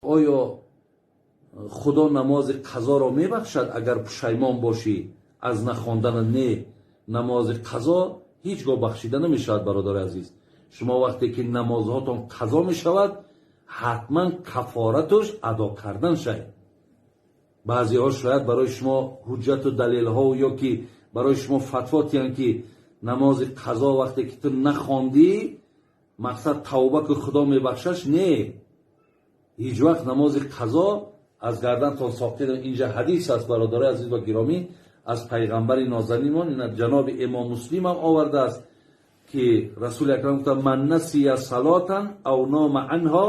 Оё Худо намози қазоро мебахшад, агар пушаймон бошӣ аз нахондана? Не, намози қазо ҳеҷ гоҳ бахшида намешавад, бародари азиз. Шумо вақте ки намозҳотон қазо мешавад, ҳатман кафоратуш адо кардан шай. Баъзеҳо шояд барои шумо ҳуҷҷату далелҳо ё ки барои шумо фатво тиҳанд, ки намози қазо вақте ки ту нахондӣ, мақсад тавба ки Худо мебахшаш. Не, ҳеҷ вақт намози қазо аз гардантон соқит. Инҷа ҳадис аст, бародарои азиз ва гиромӣ, аз пайғамбари нозанинмон, ҷаноби Имом Муслимам овардааст, ки Расули акрам гуфтанд: "من نسي صلاة أو نام عنها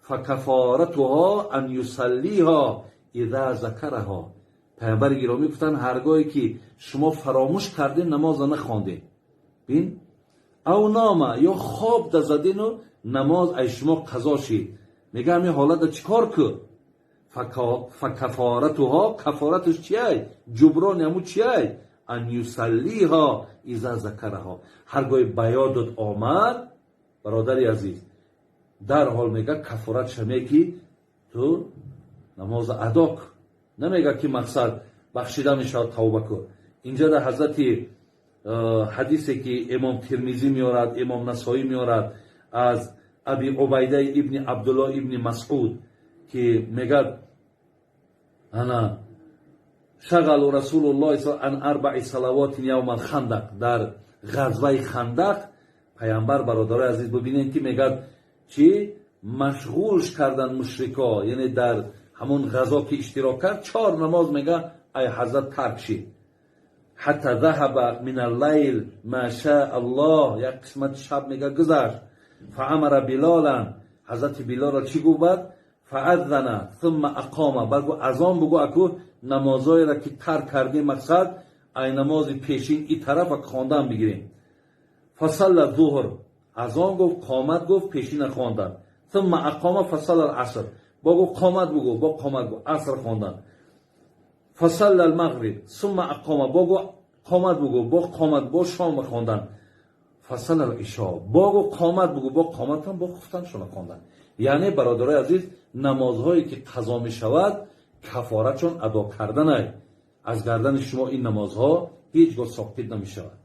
فكفارتها أن يصليها إذا ذكرها". Пайғамбари гиромӣ гуфтанд: ҳаргоҳе ки шумо фаромӯш кардем, намоза нахондем, бин, أو نام, ё хоб да задену намоз ай шумо қазо шид, мега, ҳамин ҳолата чӣ кор кӯ? فكفارتها, кафораташ чиай, ҷуброни ҳаму чиай? أن يصليها إذا ذكرها. Ҳар гоҳе ба ёдат омад, бародари азиз, дарҳол, мега, кафорат шаме, ки ту намоза адо кӯ. Намега, ки мақсад бахшида мешавад, тавба кӯ. Инҷа дар ҳазрати ҳадисе, ки Имом Тирмизӣ меорад, Имом Насоӣ меорад, аз Аби Убайдаи ибни Абдулло ибни Масъуд, ки мегӯяд: ана شغله رسول الله عن أربع صلوات يوم الخندق. Дар ғазваи Хандақ пайғамбар, бародарои азиз, бубинем, ки мегӯяд, чӣ машғулш кардан мушрико, яъне дар ҳамон ғазо ки иштирок кард, чор намоз, мега, ай ҳазрат тарк шид. حتى ذهب من الليل ما شاء الله, як қисмати шаб, мега, гузашт. فأمر بلالا, ҳазрати Билолро чӣ гуфт баъд? فأذن ثم أقام, баъд гу азон бугу, аку намозҳоеро ки тарк кардем, мақсад ай намози пешин и тарафа хондан бигирем. فصلى الظهر, азон гуфт, қомат гуфт, пешина хондан. ثم أقام فصلى العصر, бо гуфт қомат бугу, бо қомат гу, аср хондан. فصلى المغرب ثم أقام, бо гу қомат бугу, бо қомат, бо шом хондан. فصلى العشاء, бо гу қомат бугу, бо қоматам, бо хуфтаншона хондан. Яъне, бародарои азиз, намозҳое ки қазо мешавад, кафоратшон адо карданай. Аз гардани шумо ин намозҳо ҳеҷ гоҳ соқит намешавад.